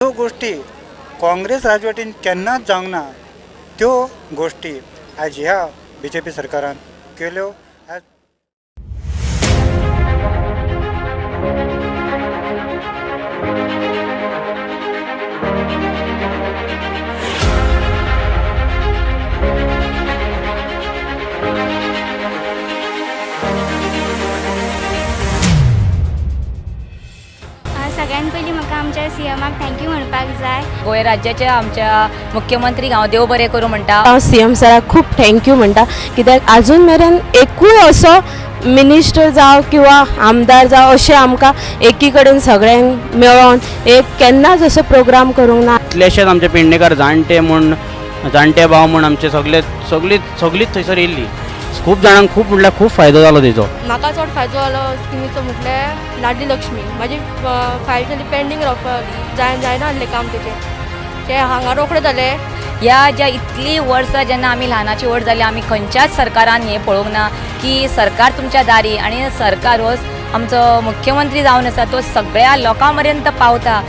ज्यो गोश्टी काँग्रेस राजवटीन केन्नाच जावंक ना त्यो गोश्टी आयज ह्या बीजेपी सरकारान केल्यो. आयज सगळ्यान पयलीं म्हाका आमच्या सीएमाक thank you म्हणपाक जाय. गोंय राज्याच्या आमच्या मुख्यमंत्रीक हांव देव बरें करूं म्हणटा. हांव सी एम सराक खूब thank you म्हणटा, कित्याक आजून मेरेन एकूय असो मिनिस्टर जावं किंवा आमदार जावं अशें आमकां एकी कडेन सगळ्यांक मेळोन एक केन्नाच असो प्रोग्राम करूंक ना. कितलेशेच आमचे पेडणेकार जाणटे म्हूण, जाणटे भाव म्हूण आमचे सगळे सगळीच सगळीच थंयसर येयल्ली. खूब जाणांक खूब म्हणल्यार खूब फायदो जालो तेजो. म्हाका चड फायदो जालो स्किमीचो म्हटल्यार लाडली लक्ष्मी. म्हाजी फायल जाली पेंडींग रावपाक जायना आहलें काम तेचें, तें हांगा रोखडें जालें. ह्या ज्या इतलीं वर्सां जेन्ना आमी ल्हानाची व्हड जाली, आमी खंयच्याच सरकारान हें पळोवंक ना की सरकार तुमच्या दारी, आनी सरकार हो आमचो मुख्यमंत्री जावन आसा तो सगळ्या लोकां मेरेन पावता.